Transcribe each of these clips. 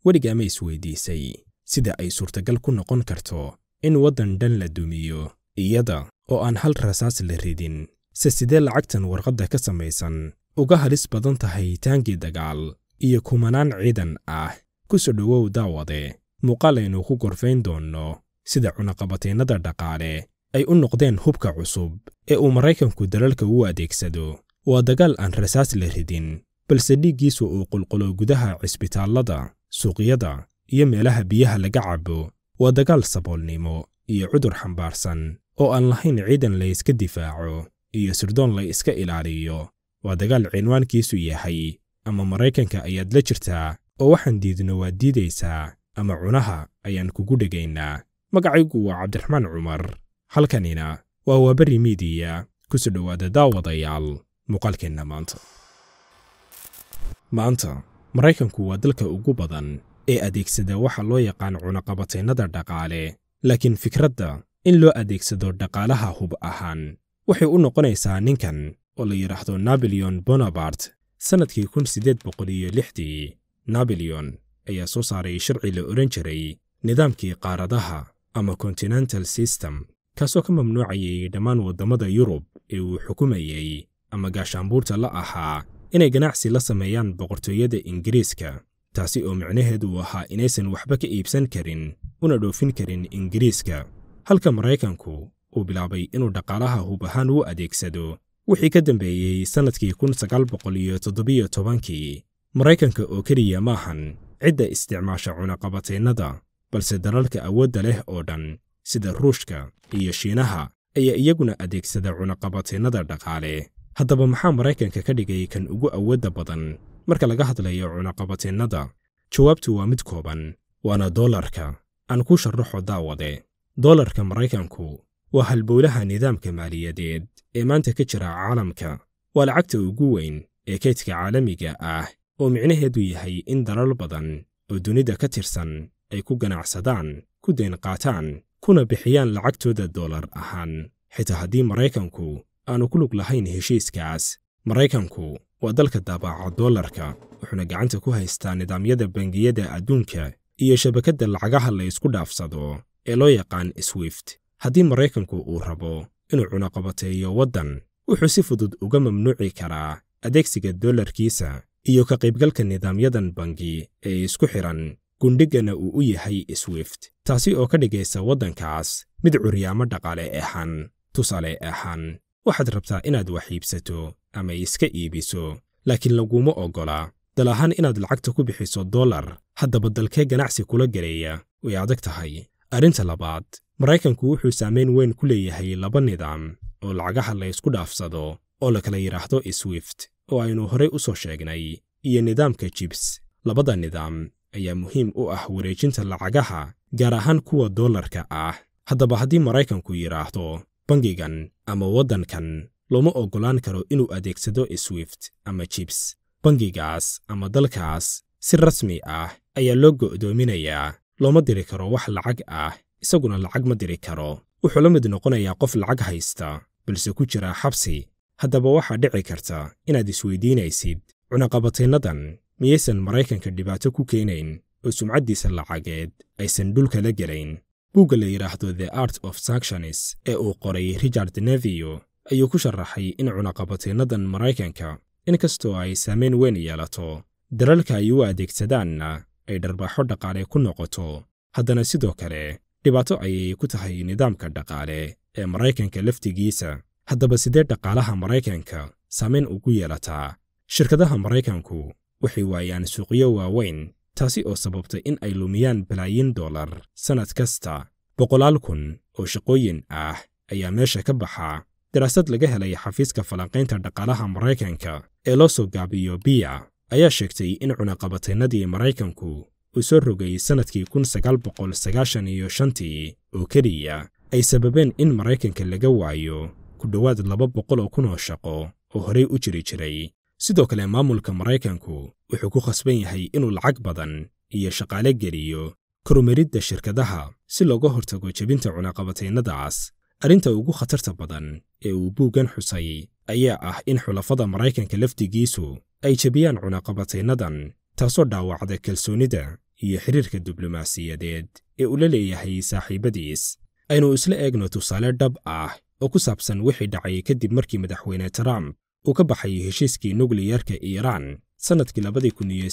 Weligaa ma isweydiisay sida ay suurtagal ku noqon karto in waddan dhan la dumiyo iyada oo aan hal rasaas la ridin? Se sidee lacagtan warqadda ka samaysan uga halis badan tahay taangii dagaal iyo kumanaan ciidan ah? Ku soo dhowow, daawade, muuqaal aynu ku gorfayn doonno sida cunaqabataynada dhaqaale ay u noqdeen hubka cusub ee uu Maraykanku dalalka u adeegsado. Waa dagaal aan rasaas la ridin, balse dhiiggiisu uu qulqulo gudaha cisbitaallada, suuqyada iyo meelaha biyaha laga cabo. Waa dagaal saboolnimo iyo cudur xambaarsan oo aan lahayn ciidan la iska difaaco iyo sirdoon la iska ilaaliyo. Waa dagaal cinwaankiisu yahay ama Maraykanka ayaad la jirtaa oo waxaan diidno waad diidaysaa, ama cunaha ayaan kugu dhegaynaa. Magacaygu waa Cabdiraxmaan Cumar, halkanina waa Waaberi Miidiya. Kusoo dhowaada, daawadayaal, muuqaalkeenna maanta. Maanta Maraykanku waa dalka ugu badan ee adeegsada waxa loo yaqaan cunaqabataynada dhaqaale, laakiin fikradda in loo adeegsado dhaqaalaha hub ahaan waxay u noqonaysaa ninkan oo la yidhaahdo Napoleon Bonaparte. Sannadkii 1806dii Napoleon ayaa soo saaray sharci la odhan jiray nidaamkii qaaradaha ama continental system, kaasoo ka mamnuucayay dhammaan waddamada Yurub ee uu xukumayey ama gaashaanbuurta la ahaa inay ganacsi la sameeyaan boqortooyada Ingiriiska, taasi oo micnaheedu ahaa inaysan waxba ka iibsan karin una dhoofin karin Ingiriiska. Halka Maraykanku uu bilaabay inuu dhaqaalaha hub ahaan u adeegsado wixii ka dambeeyey sannadkii 1917kii. Maraykanka oo keliya maahan cidda isticmaasha cunaqabataynada, balse dalalka awoodda leh oo dhan sida Ruushka iyo Shiinaha ayaa iyaguna adeegsada cunaqabataynada dhaqaale. Haddaba maxaa Maraykanka ka dhigay kan ugu awoodda badan marka laga hadlayo cunaqabataynada? Jawaabtu waa mid kooban, waana doolarka. Aan ku sharaxo, daawade. Doolarka Maraykanku waa halbowlaha nidaamka maaliyadeed ee maanta ka jira caalamka. Waa lacagta ugu weyn ee kaydka caalamiga ah, oo micnaheedu yahay in dalal badan oo dunida ka tirsan ay ku ganacsadaan, ku dayn qaataan, kuna bixiyaan lacagtooda doolar ahaan, xitaa haddii Maraykanku aanu ku lug lahayn heshiiskaas. Maraykanku waa dalka daabaca doolarka, wuxuuna gacanta ku haystaa nidaamyada bangiyada adduunka iyo shabakadda lacagaha la ysku dhaafsado ee loo yaqaan SWIFT. Haddii Maraykanku uu rabo inuu cunaqabateeyo waddan, wuxuu si fudud uga mamnuuci karaa adeegsiga doolarkiisa iyo ka qaybgalka nidaamyadan bangi ee isku xidhan, gundhigana uu u yahay SWIFT, taasi oo ka dhigaysa waddankaas mid curyaamo dhaqaale ahaan. Tusaale ahaan, waxaad rabtaa inaad wax iibsato ama iska iibiso, laakiin laguma oggola dal ahaan inaad lacagta ku bixiso dollar. Haddaba dalkee ganacsi kula gelaya? Way adag tahay. Arrinta labaad, Maraykanku wuxuu saamayn weyn ku leeyahay laba nidaam oo lacagaha la ysku dhaafsado oo la kala yidhaahdo SWIFT oo aynu horey u soo sheegnay iyo nidaamka JIBS. Labada nidaam ayaa muhiim u ah wareejinta lacagaha, gaar ahaan kuwa dollarka ah. Haddaba haddii Maraykanku yidhaahdo bangigan ama waddankan looma oggolaan karo inuu adeegsado SWIFT ama JIBS, bangigaas ama dalkaas si rasmi ah ayaa loo go'doominayaa. Looma diri karo wax lacag ah, isaguna lacag ma diri karo. Wuxuu la mid noqonayaa qof lacag haysta balse ku jira xabsi. Haddaba waxaa dhici karta inaad isweydiinaysid, cunaqabataynadan miyaysan Maraykanka dhibaato ku keenayn oo sumcaddiisa lacageed aysan dhulka la gelayn? Buugga la yidhaahdo The Art of Sanctions ee uu qoray Richard Nevio ayuu ku sharaxay in cunaqabataynadan Maraykanka, inkastoo ay saamayn weyn yeelato, dalalka ay u adeegsadaanna ay dharbaaxo dhaqaale ku noqoto, haddana sidoo kale dhibaato ayay ku tahay nidaamka dhaqaale ee Maraykanka laftigiisa. Haddaba sidee dhaqaalaha Maraykanka saamayn ugu yeelataa? Shirkadaha Maraykanku waxay waayaan suuqyo waaweyn, taasi oo sababtay in ay lumiyaan balaayiin dollar sannad kasta. Boqolaal kun oo shaqooyin ah ayaa meesha ka baxa. Daraasad laga helay xafiiska falanqaynta dhaqaalaha Maraykanka ee loo soo gaabiyo BIA ayaa sheegtay in cunaqabataynadii Maraykanku uu soo rogay sannadkii 1995tii oo keliya ay sababeen in Maraykanka laga waayo ku dhowaad 200,000 oo shaqo oo horey u jiri jiray. Sidoo kale maamulka Maraykanku wuxuu ku khasban yahay inuu lacag badan iyo shaqaale geliyo korumaridda shirkadaha si looga hortago jebinta cunaqabataynadaas. Arrinta ugu khatarta badan ee uu buuggan xusay ayaa ah in xulafada Maraykanka laftigiisu ay jebiyaan cunaqabataynadan, taasoo dhaawacda kalsoonida iyo xiriirka diblomaasiyadeed ee uu la leeyahay saaxiibadiis. Aynu isla eegno tusaale dhab ah oo ku saabsan wixii dhacay kadib markii madaxweyne Trump uu ka baxay heshiiskii nukliyarka Iiraan sannadkii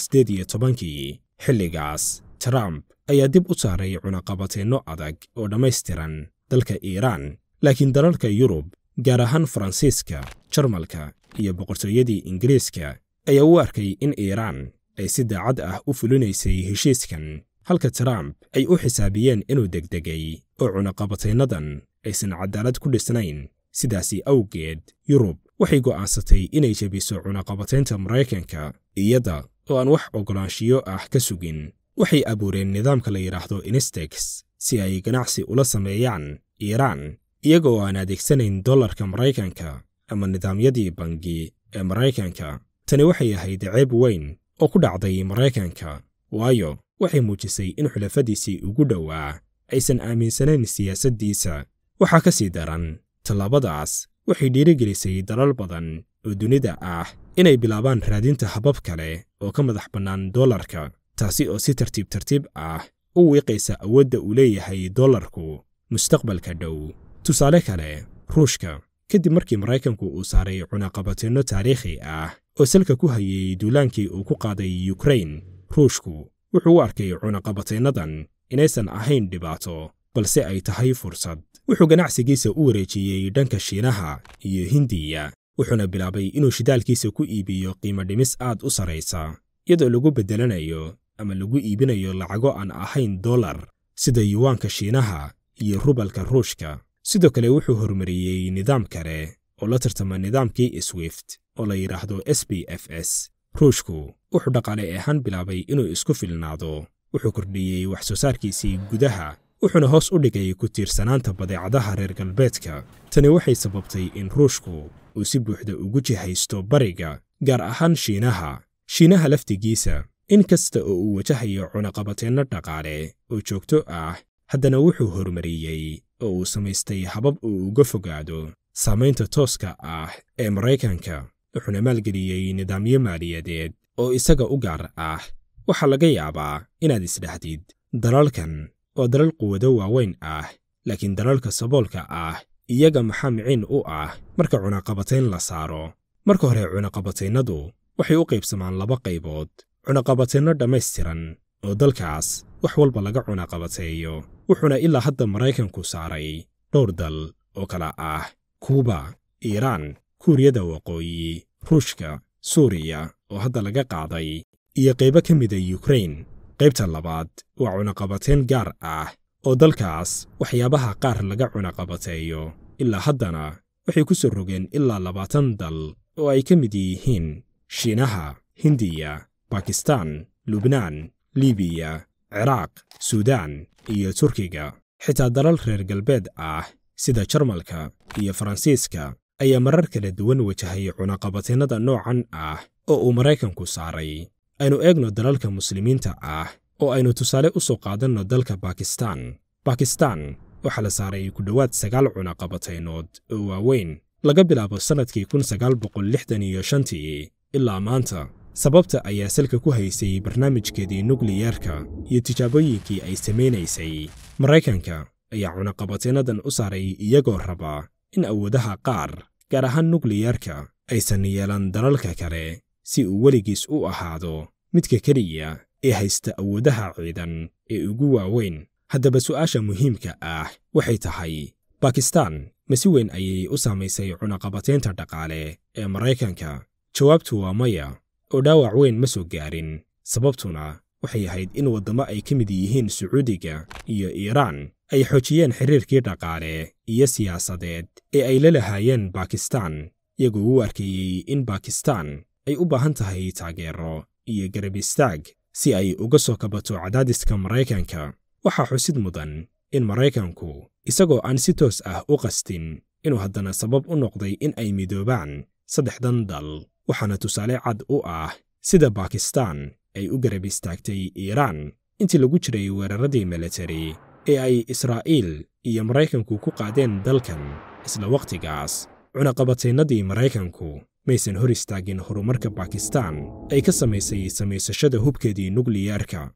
2018. Xilligaas Trump ayaa dib u saaray cunaqabateenno adag oo dhammaystiran dalka Iiraan, laakiin dalalka Yurub, gaar ahaan Faransiiska, Jarmalka iyo boqortooyadii Ingiriiska, ayaa u arkay in Iiraan ay si daacad ah u fulinaysay heshiiskan, halka Trump ay u xisaabiyeen inuu degdegay oo cunaqabateennadan aysan cadaalad ku dhisnayn. Sidaasi awgeed, Yurub waxay go'aansatay inay jebiso cunaqabateynta Maraykanka iyada oo aan wax oggolaanshiyo ah ka sugin. Waxay abuureen nidaamka la yidhaahdo Instex si ay ganacsi ula sameeyaan Iiraan iyaga oo aan adeegsanayn dollarka Maraykanka ama nidaamyadii bangi ee Maraykanka. Tani waxay ahayd ceeb weyn oo ku dhacday Maraykanka, waayo waxay muujisay in xulafadiisii ugu dhowaa aysan aaminsanayn siyaasaddiisa. Waxaa ka sii daran, tallaabadaas waxay dhiirigelisay dalal badan oo dunida ah inay bilaabaan raadinta habab kale oo ka madax bannaan dollarka, taasi oo si tartiib tartiib ah u wiiqaysa awoodda uu leeyahay dollarku mustaqbalka dhow. Tusaale kale, Ruushka, kadib markii Maraykanku uu saaray cunaqabateenno taariikhi ah oo salka ku hayay duulaankii uu ku qaaday Ukraine, Ruushku wuxuu u arkay cunaqabateennadan inaysan ahayn dhibaato, balse ay tahay fursad. Wuxuu ganacsigiisa u wareejiyey dhanka Shiinaha iyo Hindiya, wuxuuna bilaabay inuu shidaalkiisa ku iibiyo qiimo dhimis aad u sarraysa, iyadoo lagu beddelanayo ama lagu iibinayo lacago aan ahayn dollar, sida yuwaanka Shiinaha iyo rubalka Ruushka. Sidoo kale wuxuu horumariyey nidaam kale oo la tartama nidaamkii Swift oo la yidhaahdo SPFS. Ruushku wuxuu dhaqaale ahaan bilaabay inuu isku filnaado, wuxuu kordhiyey wax soo saarkiisii gudaha, wuxuuna hoos u dhigay ku tiirsanaanta badeecadaha reer galbeedka. Tani waxay sababtay in Ruushku uu si buuxda ugu jihaysto bariga, gaar ahaan Shiinaha. Shiinaha laftigiisa, in kasta oo uu wajahayo cunaqabateenno dhaqaale oo joogto ah, haddana wuxuu horumariyey oo uu samaystay habab uu uga fogaado saamaynta tooska ah ee Maraykanka, wuxuuna maalgeliyey nidaamyo maaliyadeed oo isaga u gaar ah. Waxaa laga yaabaa inaad isdhahdid, dalalkan waa dalal quwado waaweyn ah, laakiin dalalka saboolka ah iyaga maxaa miciin u ah marka cunaqabateyn la saaro? Marka hore, cunaqabateennadu waxay u qaybsamaan laba qaybood: cunaqabateenno dhammaystiran oo dalkaas wax walba laga cunaqabateeyo, wuxuuna ilaa hadda Maraykanku saaray dhowr dal oo kala ah Kuuba, Iiraan, Kuuriyada Waqooyi, Ruushka, Suuriya oo hadda laga qaaday, iyo qaybo ka mida Yukrain. Qaybta labaad waa cunaqabateyn gaar ah oo dalkaas waxyaabaha qaar laga cunaqabateeyo. Ilaa haddana waxay ku soo rogeen ilaa 20 dal oo ay ka mid yihiin Shiinaha, Hindiya, Bakistaan, Lubnaan, Libiya, Ciraaq, Suudaan iyo Turkiga. Xitaa dalal reer galbeed ah sida Jarmalka iyo Faransiiska ayaa marar kala duwan wajahay cunaqabateennada noocan ah oo uu Maraykanku saaray. Aynu eegno dalalka Muslimiinta ah oo aynu tusaale u soo qaadanno dalka Bakistaan. Bakistaan waxaa la saaray ku dhowaad 9 cunaqabateynood oo waaweyn laga bilaabo sannadkii 1965 ilaa maanta. Sababta ayaa salka ku haysay barnaamijkeedii nukliyarka iyo tijaabooyinkii ay samaynaysay. Maraykanka ayaa cunaqabateennadan u saaray iyagoo raba in awoodaha qaar, gaar ahaan nukliyarka, aysan yeelan dalalka kale, si uu weligiis u ahaado midka keliya ee haysta awoodaha ciidan ee ugu waaweyn. Haddaba su'aasha muhiimka ah waxay tahay, Bakistaan ma si weyn ayay u saamaysay cunaqabateynta dhaqaale ee Maraykanka? Jawaabtu waa maya, oo dhaawac weyn ma soo gaarin. Sababtuna waxay ahayd in waddamo ay ka mid yihiin Sacuudiga iyo Iiraan ay xoojiyeen xiriirkii dhaqaale iyo siyaasadeed ee ay la lahaayeen Bakistaan, iyagoo u arkayey in Bakistaan ay u baahan tahay taageero iyo garab istaag si ay uga soo kabato cadaadiska Maraykanka. Waxaa xusid mudan in Maraykanku, isagoo aan si toos ah u qastin, inuu haddana sabab u noqday in ay midoobaan saddexdan dal, waxaana tusaale cad u ah sida Bakistaan ay u garab istaagtay Iiraan intii lagu jiray weeraradii militari ee ay Israa'iil iyo Maraykanku ku qaadeen dalkan. Isla wakhtigaas, cunaqabateennadii Maraykanku maysan hor istaagin horumarka Bakistaan ay ka samaysay samaysashada hubkeedii nukliyeerka.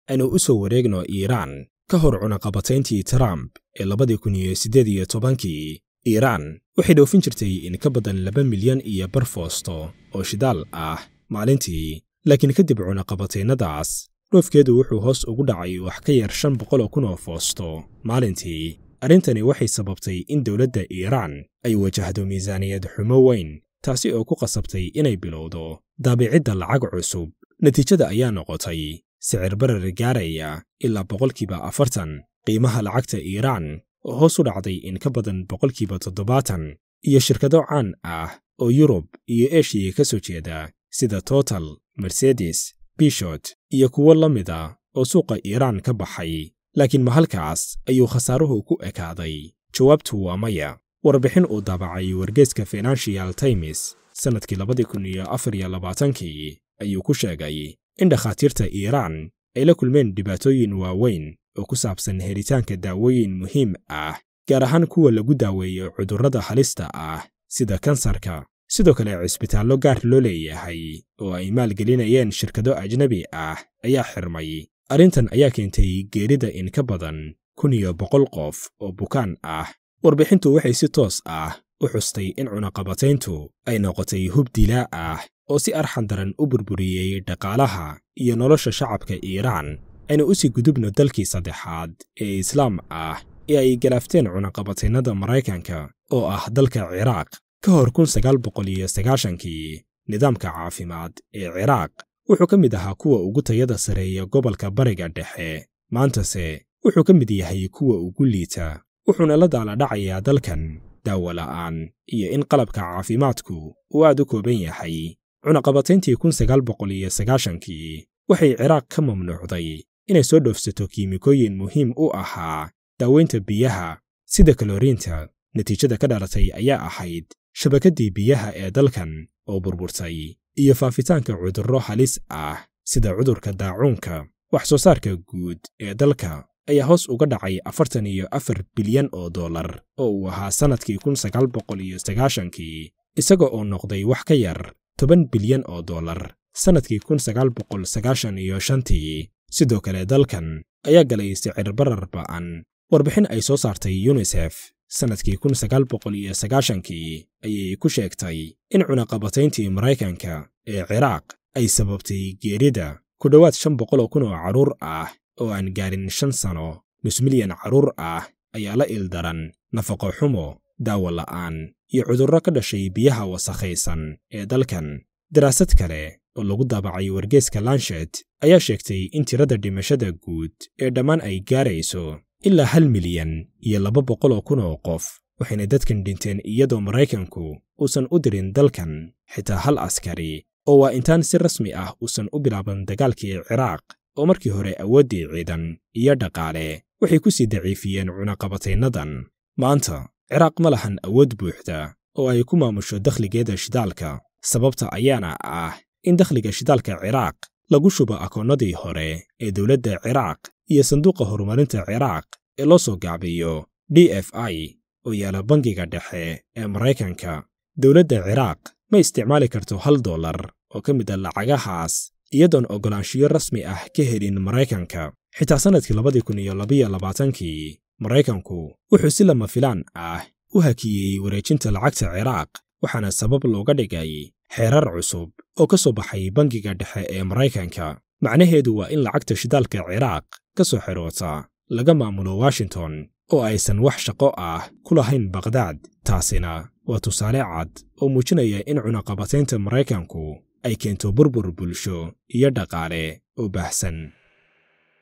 Aynu u soo wareegno Iiraan. Ka hor cunaqabatayntii Trump ee 2018-kii, Iiraan waxay dhoofin jirtay in ka badan 2.5 milyan foosto oo shidaal ah maalintii, laakiin kadib cunaqabataynadaas dhoofkeedu wuxuu hoos ugu dhacay wax ka yar 500,000 oo foosto maalintii. Arrintani waxay sababtay in dowladda Iiraan ay wajahdo miisaaniyad xumo weyn, taasi oo ku qasabtay inay bilowdo daabicidda lacag cusub. Natiijada ayaa noqotay sicir barar gaaraya ilaa 40%, qiimaha lacagta Iiraan oo hoos u dhacday in ka badan 70%, iyo shirkado caan ah oo Yurub iyo Eshiya ka soo jeeda sida Total, Mercedes, Peugeot iyo kuwo la mida oo suuqa Iiraan ka baxay. Laakiin ma halkaas ayuu khasaaruhu ku ekaaday? Jawaabtu waa maya. Warbixin uu daabacay wargeyska Financial Times sannadkii 2024-kii ayuu ku sheegay in dhakhaatiirta Iiraan ay la kulmeen dhibaatooyin waaweyn oo ku saabsan helitaanka daawooyin muhiim ah, gaar ahaan kuwa lagu daaweeyo cudurrada halista ah sida kansarka. Sidoo kale, cisbitaallo gaar loo leeyahay oo ay maalgelinayeen shirkado ajnabi ah ayaa xirmay. Arrintan ayaa keentay geerida in ka badan 1,100 qof oo bukaan ah. Warbixintu waxay si toos ah u xustay in cunaqabatayntu ay noqotay hub dilaa ah oo si arxan daran u burburiyey dhaqaalaha iyo nolosha shacabka Iiraan. Aynu u sii gudubno dalkii saddexaad ee Islaam ah ee ay galaafteen cunaqabataynada Maraykanka, oo ah dalka Ciraaq. Ka hor 1990-kii, nidaamka caafimaad ee Ciraaq wuxuu ka mid ahaa kuwa ugu tayada sareeya gobolka Bariga Dhexe. Maantase wuxuu ka mid yahay kuwa ugu liita, wuxuuna la daaladhacayaa dalkan daawo la'aan iyo in qalabka caafimaadku uu aad u kooban yahay. Cunaqabatayntii 1990-kii waxay Ciraaq ka mamnuucday inay soo dhoofsato kiimikooyin muhiim u ahaa daaweynta biyaha sida kaloriinta. Natiijada ka dhalatay ayaa ahayd shabakaddii biyaha ee dalkan oo burburtay iyo faafitaanka cudurro halis ah sida cudurka daacuunka. Wax soo saarka guud ee dalka ayaa hoos uga dhacay 44 bilyan oo dollar oo uu ahaa sannadkii 1990-kii, isaga oo noqday wax ka yar 10 bilyan oo dollar sannadkii 1995-tii. Sidoo kale, dalkan ayaa galay sicir barar ba'an. Warbixin ay soo saartay UNICEF sannadkii 1990-kii ayay ku sheegtay in cunaqabatayntii Maraykanka ee Ciraaq ay sababtay geerida ku dhowaad 500,000 oo carruur ah oo aan gaarin 5 sano. Nus milyan carruur ah ayaa la ildaran nafaqo xumo, daawo la'aan iyo cudurro ka dhashay biyaha wasakhaysan ee dalkan. Daraasad kale oo lagu daabacay wargeyska Lancet ayaa sheegtay in tirada dhimashada guud ee dhammaan ay gaarayso ilaa 1,200,000 oo qof, waxayna dadkan dhinteen iyadoo Maraykanku uusan u dirin dalkan xitaa hal askari, oo waa intaan si rasmi ah uusan u bilaaban dagaalkii Ciraaq, oo markii hore awooddii ciidan iyo dhaqaale waxay ku sii daciifiyeen cunaqabataynadan. Maanta Ciraaq ma lahan awood buuxda oo ay ku maamusho dakhligeeda shidaalka. Sababta ayaana ah in dakhliga shidaalka Ciraaq lagu shubo akoonnadii hore ee dowladda Ciraaq iyo sanduuqa horumarinta Ciraaq ee loo soo gaabiyo DFI oo yaala bangiga dhexe ee Maraykanka. Dowladda Ciraaq ma isticmaali karto $1 oo ka mid ah lacagahaas iyadoon oggolaanshiyo rasmi ah ka helin Maraykanka. Xitaa sannadkii 2022-kii, Maraykanku wuxuu si lama filaan ah u hakiyey wareejinta lacagta Ciraaq, waxaana sabab looga dhigay xeerar cusub oo ka soo baxay bangiga dhexe ee Maraykanka. Macnaheedu waa in lacagta shidaalka Ciraaq ka soo xiroota laga maamulo Washington oo aysan wax shaqo ah ku lahayn Baqhdaad. Taasina waa tusaale cad oo muujinaya in cunaqabataynta Maraykanku ay keento burbur bulsho iyo dhaqaale oo baahsan.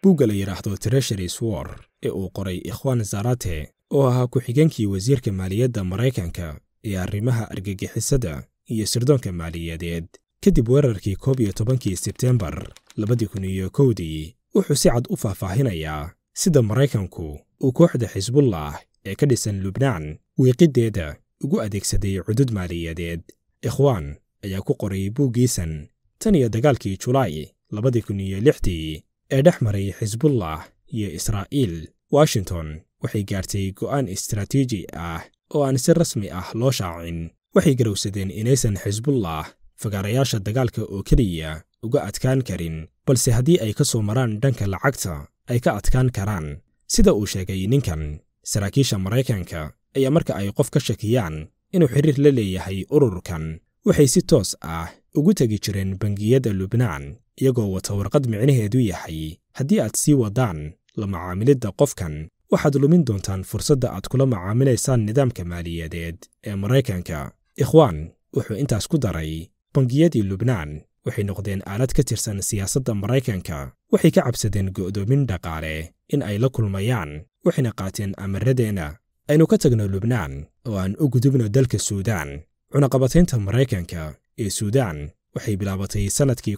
Buugga la yidhaahdo Treasury's War ee uu qoray Ikhwaan Zarate, oo ahaa ku-xigeenkii wasiirka maaliyadda Maraykanka ee arrimaha argagixisada iyo sirdoonka maaliyadeed kadib weerarkii 11-kii Sebteembar 2001-dii, wuxuu si cad u faahfaahinayaa sida Maraykanku uu kooxda Xisbullah ee ka dhisan Lubnaan wiiqiddeeda ugu adeegsaday cudud maaliyadeed. Ikhwaan ayaa ku qoray buuggiisan: tan iyo dagaalkii Julaay 2006-dii ee dhex maray Xisbullah iyo Israa'iil, Washington waxay gaartay go'aan istaraatiiji ah oo aan si rasmi ah loo shaacin. Waxay garowsadeen inaysan Xisbullah fagaarayaasha dagaalka oo keliya uga adkaan karin, balse haddii ay ka soo maraan dhanka lacagta ay ka adkaan karaan. Sida uu sheegay ninkan, saraakiisha Maraykanka ayaa marka ay qof ka shakiyaan inuu xiriir la leeyahay ururkan, waxay si toos ah ugu tegi jireen bangiyada Lubnaan iyagoo wata warqad micnaheedu yahay haddii aad sii wadaan la macaamilidda qofkan, waxaad lumin doontaan fursadda aad kula macaamilaysaan nidaamka maaliyadeed ee Maraykanka. Ikhwaan wuxuu intaas ku daray, bangiyadii Lubnaan waxay noqdeen aalad ka tirsan siyaasadda Maraykanka. Waxay ka cabsadeen go'doomin dhaqaale in ay la kulmayaan, waxayna qaateen amaradeenna. Aynu ka tagno Lubnaan oo aan u gudubno dalka Suudaan. Cunaqabataynta Maraykanka ee Suudaan waxay bilaabatay sannadkii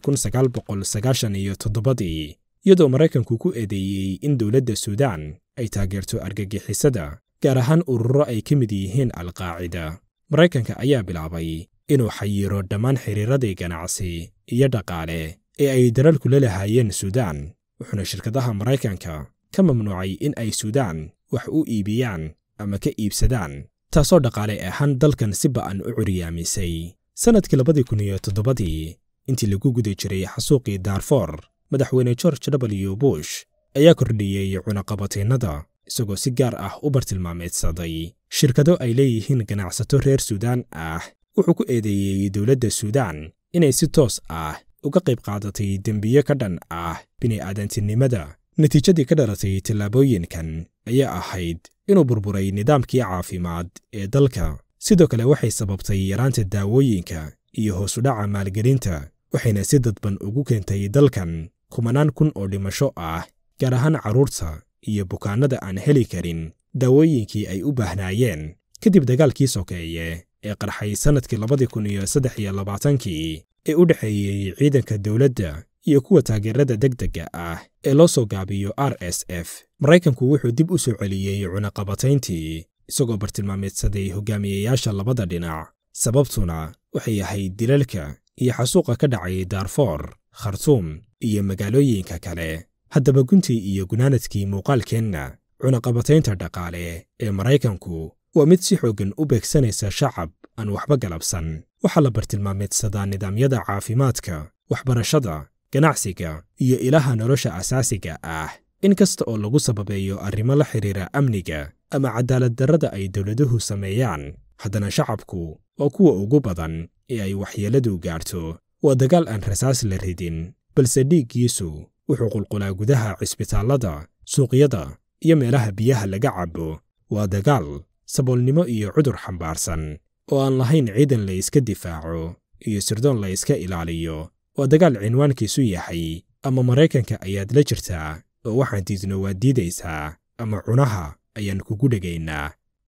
1997, iyadoo Maraykanku ku eedeeyey in dowladda Suudaan ay taageerto argagixisada, gaar ahaan ururo ay ka mid yihiin Alqaacida. Maraykanka ayaa bilaabay inuu xayiro dhammaan xiriiradii ganacsi iyo dhaqaale ee ay dalalku la lahaayeen Suudaan, wuxuuna shirkadaha Maraykanka ka mamnuucay in ay Suudaan wax u iibiyaan ama ka iibsadaan, taasoo dhaqaale ahaan dalkan si ba'an u curyaamisay. Sannadkii 2007, intii lagu guda jiray xasuuqii Daarfoor, madaxweyne George W. Bush ayaa kordhiyey cunaqabataynada, isagoo si gaar ah u bartilmaameedsaday shirkado ay leeyihiin ganacsato reer Suudaan ah. Wuxuu ku eedeeyey dowladda Suudaan inay si toos ah uga qayb qaadatay dembiyo ka dhan ah bini'aadantinimada. Natiijadii ka dhalatay tallaabooyinkan ayaa ahayd inuu burburay nidaamkii caafimaad ee dalka. Sidoo kale waxay sababtay yaraanta daawooyinka iyo hoos u dhaca maalgelinta, waxayna si dadban ugu keentay dalkan kumanaan kun oo dhimasho ah, gaar ahaan carruurta iyo bukaannada aan heli karin daawooyinkii ay u baahnaayeen. Kadib dagaalkii sokeeye ee qarxay sannadkii 2023 ee u dhexeeyey ciidanka dowladda iyo kuwa taageerada degdega ah ee loo soo gaabiyo RSF, Maraykanku wuxuu dib u soo celiyey cunaqabatayntii, isagoo bartilmaameedsaday hogaamiyeyaasha labada dhinac. Sababtuna waxay ahayd dilalka iyo xasuuqa ka dhacay Daarfoor, Khartuum iyo magaalooyinka kale. Haddaba guntii iyo gunaanadkii muuqaalkeenna, cunaqabataynta dhaqaale ee Maraykanku waa mid si xooggan u beegsanaysa shacab aan waxba galabsan. Waxaa la bartilmaameedsadaa nidaamyada caafimaadka, waxbarashada, ganacsiga iyo ilaha nolosha asaasiga ah. In kasta oo lagu sababeeyo arrimo la xiriira amniga ama cadaalad darrada ay dowladuhu sameeyaan, haddana shacabku waa kuwa ugu badan ee ay waxyeelladu gaarto. Waa dagaal aan rasaas la ridin, balse dhiiggiisu wuxuu qulqulaa gudaha cisbitaallada, suuqyada iyo meelaha biyaha laga cabo. Waa dagaal saboolnimo iyo cudur xambaarsan oo aan lahayn ciidan la iska difaaco iyo sirdoon la iska ilaaliyo. Waa dagaal cinwaankiisu yahay ama Maraykanka ayaad la jirtaa oo waxaan diidno waad diidaysaa, ama cunaha ayaan kugu dhegaynaa.